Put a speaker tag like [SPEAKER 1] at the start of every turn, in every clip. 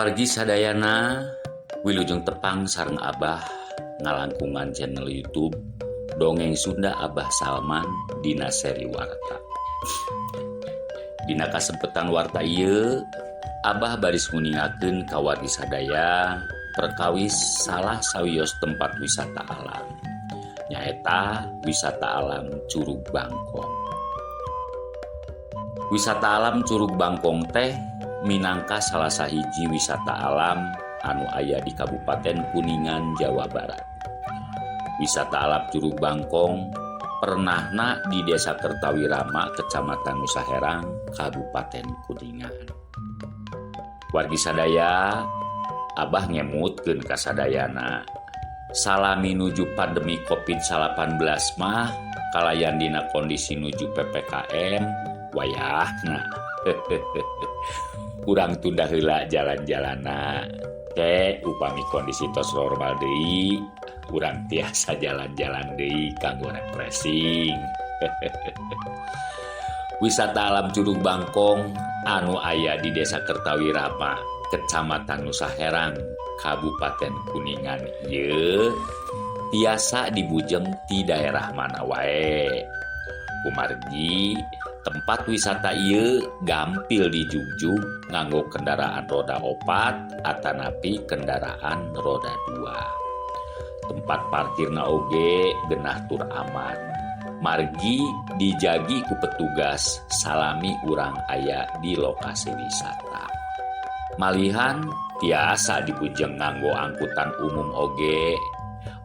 [SPEAKER 1] Wargi sadayana, wilujeng tepang sareng Abah ngalangkungan channel YouTube Dongeng Sunda Abah Salman dina seri Warta. Dina kasempetan warta ieu, Abah baris nguningakeun ka wargi sadaya perkawis salah sawios tempat wisata alam, nyaeta wisata alam Curug Bangkong. Wisata alam Curug Bangkong teh minangka salah sahiji wisata alam anu aya di Kabupaten Kuningan, Jawa Barat. Wisata alam Curug Bangkong pernahna di Desa Kertawirama, Kecamatan Nusaherang, Kabupaten Kuningan. Wargi sadaya, Abah ngemutkeun ka sadayana. Salami nuju pandemi Covid-19 mah kalayan dina kondisi nuju PPKM, wayahna urang tunda heula jalan-jalanna. Ke upami kondisi tos normal deui, urang tiasa jalan-jalan deui kanggo refreshing. Wisata alam Curug Bangkong anu aya di Desa Kertawirama, Kecamatan Nusaherang, Kabupaten Kuningan ieu tiasa dibujeng di daerah mana wae. Kumargi tempat wisata ieu gampil dijugjug nganggo kendaraan roda opat atanapi kendaraan roda dua. Tempat parkirna oge genah tur aman. Margi dijagi ku petugas salami urang aya di lokasi wisata. Malihan tiasa dibujeng nganggo angkutan umum oge.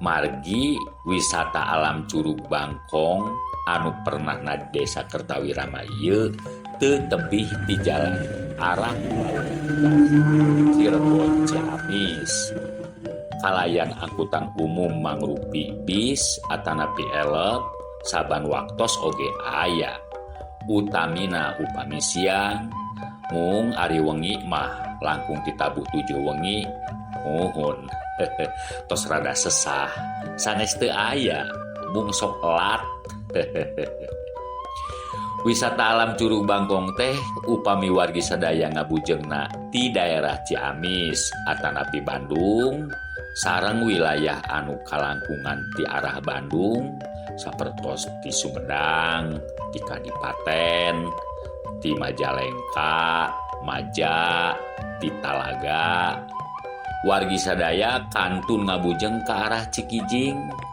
[SPEAKER 1] Margi wisata alam Curug Bangkong anu pernahna di Desa Kertawirama ieu teu tebih di jalan arah Cirebon Ciamis. Kalayan angkutan umum mangrupi bis atanapi elep saban waktos oge aya. Utamina upami siang, mung ari wengi mah langkung ti tabuh 7 wengi, muhun, tos rada sesah. Sanes teu aya, mung sok elat. Wisata alam Curug Bangkong teh upami wargi sadaya ngabujengna ti daerah Ciamis atanapi Bandung sareng wilayah anu kalangkungan ti arah Bandung sapertos ti Sumedang, ti Kadipaten, ti Majalengka, Maja, ti Talaga. Wargi sadaya kantun ngabujeng ka arah Cikijing.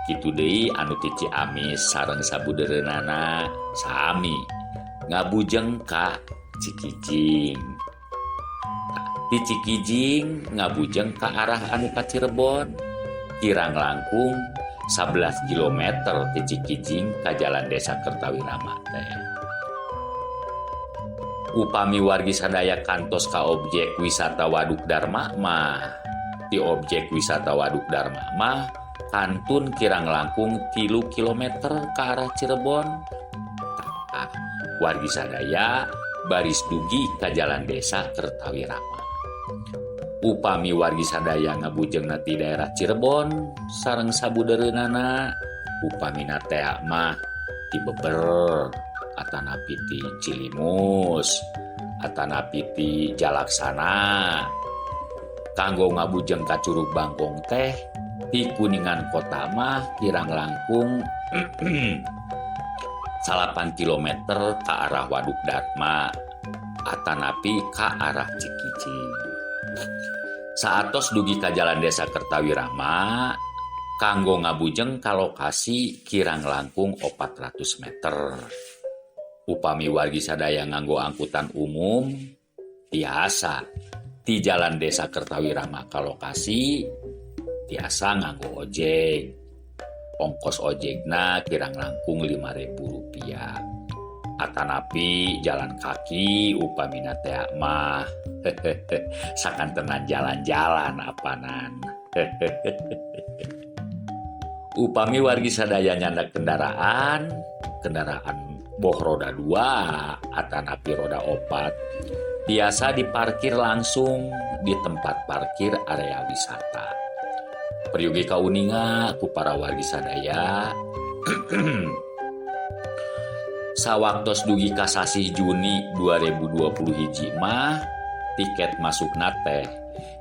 [SPEAKER 1] Kitu deui anu ti Ciamis sareng sabudeureunana sami ngabujeng ka Cikijing. Ti Cikijing ngabujeng ka arah anu ka Cirebon, kirang langkung 11 km ti Cikijing ka jalan Desa Kertawirama teh. Upami wargi sadaya kantos ka objek wisata Waduk Darma mah, ti objek wisata Waduk Darma mah kantun kirang langkung 3 km ke arah Cirebon. Tah, wargi sadaya baris dugi ka jalan Desa Kertawirama. Upami wargi sadaya ngabujengna ti daerah Cirebon sareng sabudeureunana, upamina tea mah ti Beber atanapi ti Cilimus atanapi ti Jalaksana, kanggo ngabujeng ka Curug Bangkong teh ti Kuningan kota mah kirang langkung 9 km ke arah Waduk Darma atanapi ka arah Cikijing. Saatos dugi ka jalan Desa Kertawirama, kanggo ngabujeng ka lokasi kirang langkung 400 meter. Upami wargi sadaya nganggo angkutan umum, tiasa ti jalan Desa Kertawirama ka lokasi tiasa nganggo ojek. Ongkos ojekna kirang langkung Rp5.000 atanapi jalan kaki upamina teh mah, sakantenan jalan-jalan apanan. Upami wargi sadaya nyandak kendaraan, kendaraan boh roda dua atanapi roda opat, biasa diparkir langsung di tempat parkir area wisata. Peryogi kauninga ku para wargi sadaya, sawaktos dugi ka sasih Juni 2020 hiji mah Tiket masukna teh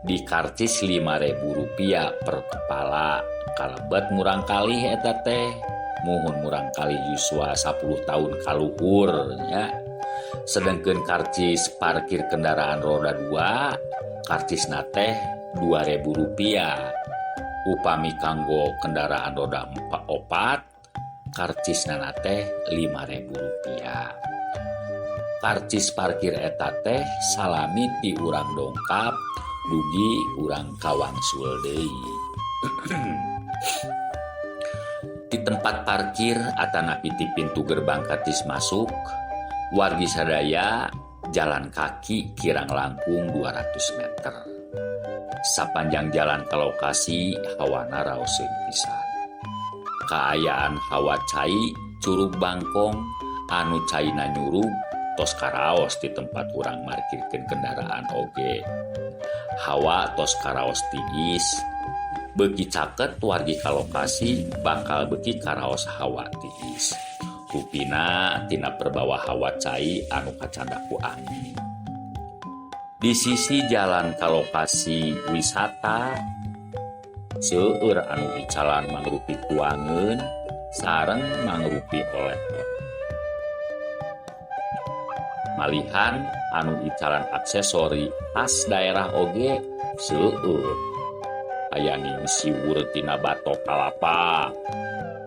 [SPEAKER 1] dikarcis Rp5.000 per kepala kalebet murangkalih eta teh, muhun murangkalih yuswa 10 tahun kaluhur nya. Sedangkan karcis parkir kendaraan roda 2 karcisna teh Rp2.000. Upami kanggo kendaraan roda 4 opat karcisna teh Rp5.000. Karcis parkir eta teh salami ti urang dongkap dugi urang kawangsul deui. Di tempat parkir atanapi ti pintu gerbang karcis masuk, wargi sadaya jalan kaki kirang langkung 200 meter. Sapanjang jalan ke lokasi hawana raoseun pisan. Kaayaan hawa cai Curug Bangkong anu caina nyurug tos karaos di tempat urang markirkeun kendaraan oge. Hawa tos karaos tiis, beuki caket wargi ka lokasi bakal beuki karaos hawa tiis. Rupina tina perbawa hawa cai anu kacandak ku angin. Di sisi jalan ka lokasi wisata seueur anu icalan mangrupi tuangeun sareng mangrupi oleh-oleh. Malihan anu icalan aksesori khas daerah oge seueur. Aya siwur tina batok kalapa,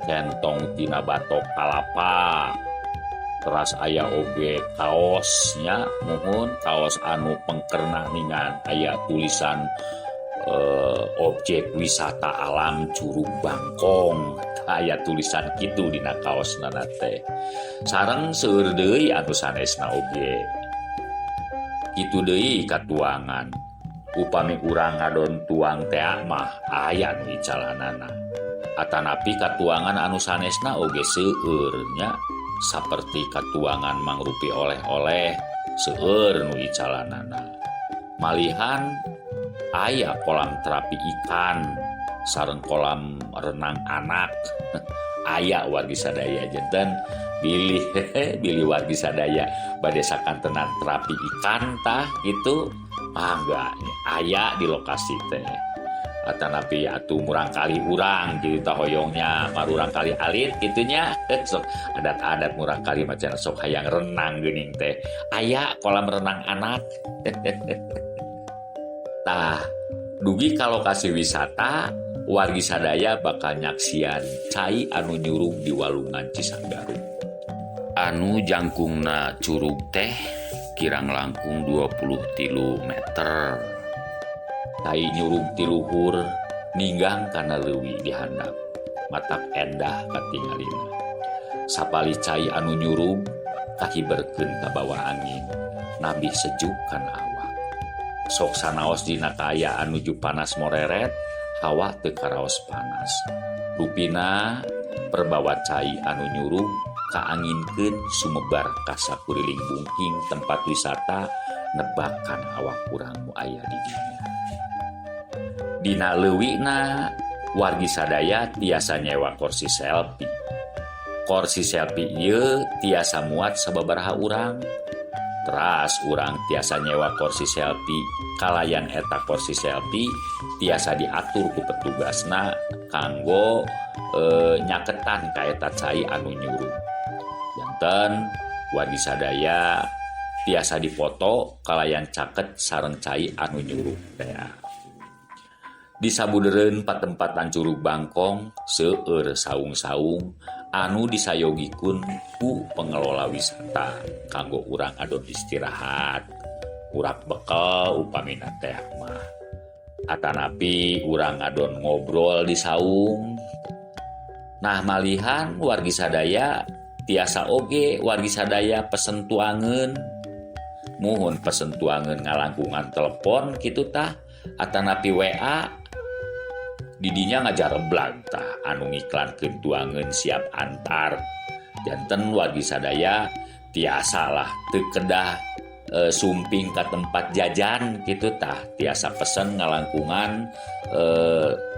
[SPEAKER 1] centong tina batok kalapa, teras aya oge kaosnya, muhun kaos anu pengkerna ningan aya tulisan objek wisata alam Curug Bangkong, aya tulisan kitu dina kaosna teh. Sareng seueur deui anu sanesna oge. Kitu deui katuangan. Upami urang ngadon tuang tea mah aya nu icalanana. Atanapi katuangan anu sanesna oge seueur nya, saperti katuangan mangrupi oleh-oleh seueur nu icalanana. Malihan aya kolam terapi ikan sareng kolam renang anak. Aya wargi sadaya, janten bilih bilih wargi sadaya bade sakantenan terapi ikan tah gitu, mangga aya di lokasi teh. Atanapi atuh murangkalih urang kitu tah hoyongnya murangkalih alit kitu nya, sok adat-adat murangkalih macan sok hayang renang geuning teh, aya kolam renang anak. Tah, dugi ka lokasi wisata wargi sadaya bakal nyaksian cai anu nyurug di walungan Cisanggarung anu jangkungna curug teh kirang langkung 23 meter. Cai nyurug ti luhur ninggang kana leuwi di handap, matak endah katingalina. Sapalih cai anu nyurug kahiberkeun kabawa angin, nambih sejuk kana awak. Sok sanaos dina kaayaan nuju panas moreret, hawa teu karaos panas. Rupina perbawa cai anu nyurug kaanginkeun sumebar ka sakuriling bungking tempat wisata, nebakan awak urang nu aya di dinya. Dina leuwina wargi sadaya tiasa nyewa kursi selfie. Kursi selfie ieu tiasa muat sababaraha urang. Teras urang tiasa nyewa kursi selfie kalayan eta kursi selfie tiasa diatur ku petugasna kanggo nyaketan ka eta cai anu nyurug. Janten wargi sadaya tiasa dipoto kalayan caket sareng cai anu nyurug teh. Di sabudereun patempatan Curug Bangkong seueur saung-saung anu disayogikeun ku pengelola wisata kanggo urang adon istirahat, urap bekel upamina teh mah. Atanapi urang adon ngobrol di saung. Nah, malihan wargi sadaya tiasa oge wargi sadaya pesen tuangeun. Muhun pesen tuangeun ngalangkungan telepon kitu tah atanapi WA. Didinya ngajareblag tah anu ngiklankeun tuangeun siap antar. Janten wargi sadaya tiasalah teu kedah sumping ka tempat jajan kitu tah, tiasa pesen ngalangkungan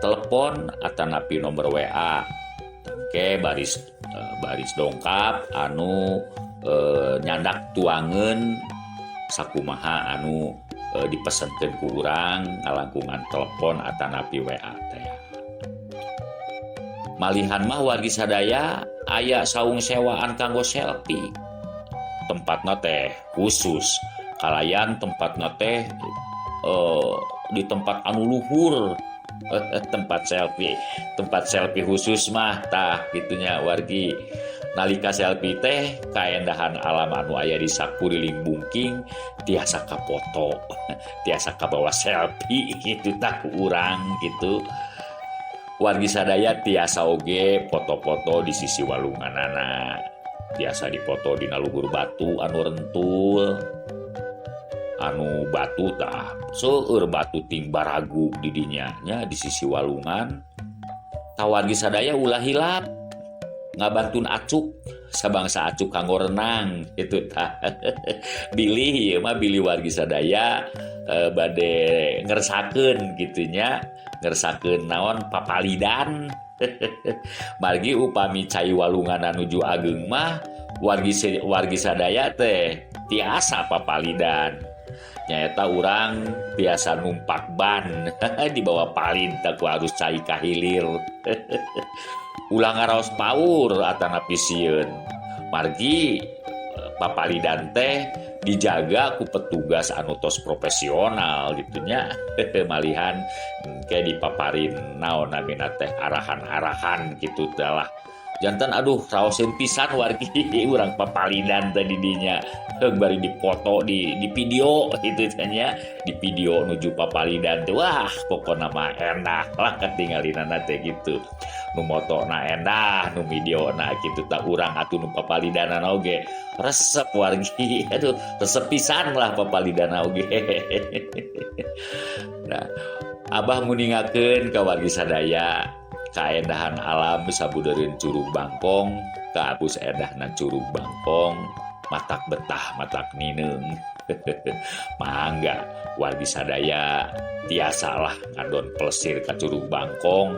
[SPEAKER 1] telepon atanapi nomor WA. Ke baris dongkap anu nyandak tuangeun sakumaha anu Dipesenkeun ku urang ngalangkungan telepon atanapi WA teh. Malihan mah, wargi sadaya, aya saung sewaan kanggo selfie. Tempatna teh khusus kalayan tempatna teh di tempat anu luhur, tempat selfie, tempat selfie khusus mah. Tah, kitu nya, wargi. Nalika selfie teh kaendahan alam anu aya di sakuriling bungking tiasa kapoto, tiasa kabawa selfie gitu tah ku urang gitu. Wargi sadaya tiasa oge foto-foto di sisi walunganana, tiasa dipoto dina luhur batu anu rentul, anu batu tah seueur batu ting baragu di dinya nya, di sisi walungan. Tah, wargi sadaya, ulah hilap ngabantun acuk, sabangsa acuk kanggo renang gitu tah. Bilih ieu mah, bilih wargi sadaya bade ngersakeun kitu nya, ngersakeun naon, papalidan. Margi upami cai walungan nuju ageng mah, wargi wargi sadaya teh tiasa papalidan, nyaeta urang tiasa numpak ban di bawah palid tah ku arus cai ka hilir. Ulah ngaraos paur atanapi sieun, margi papalidan teh dijaga ku petugas anu tos profesional gitu nya. Malihan kayak dipaparin naon namina teh, arahan-arahan gitu lah. Janten aduh, raoseun pisan, wargi, urang papalidan tadi dinya. Bari dipoto di video gitu nya, di video nuju papalidan tuh. Wah, pokoknya mah enak lah katingalina teh gitu, nu motona endah, nu videona gitu tah. Urang atuh nu papalidanan oge resep, wargi. Aduh, resep pisan lah papalidana oge. Nah, Abah nguningakeun ka wargi sadaya kaendahan alam sabudeureun Curug Bangkong. Kaabus endahna Curug Bangkong, matak betah, matak nineung. Mangga wargi sadaya tiasalah ngadon plesir ka Curug Bangkong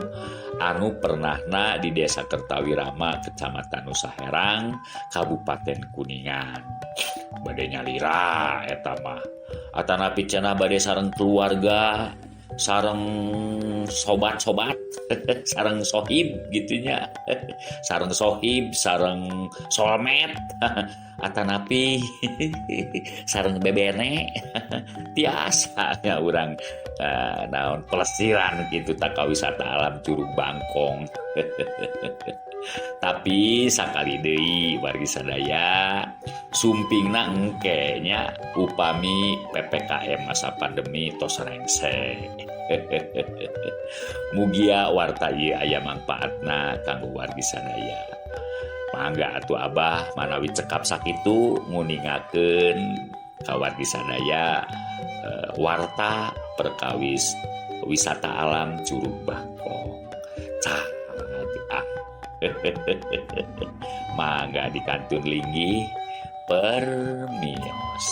[SPEAKER 1] anu pernahna di Desa Kertawirama, Kecamatan Nusa Herang, Kabupaten Kuningan. Bade nyalira eta mah, atanapi cenah bade sareng keluarga, sareng sobat-sobat, sareng sohib gitu nya, sareng sohib, sareng soulmate, atanapi sareng bebene, tiasa ya urang naon, pelesiran gitu tah ka wisata alam Curug Bangkong. Tapi sakali deui, wargi sadaya, sumpingna engke nya, upami PPKM masa pandemi tos rengse. Mugia warta ieu aya mangpaatna kanggo wargi sadaya. Mangga atuh, Abah manawi cekap sakitu nguningakeun ka wargi sadaya warta perkawis wisata alam Curug Bangkong. Cah ah. Mangga dikantun linggih, permios.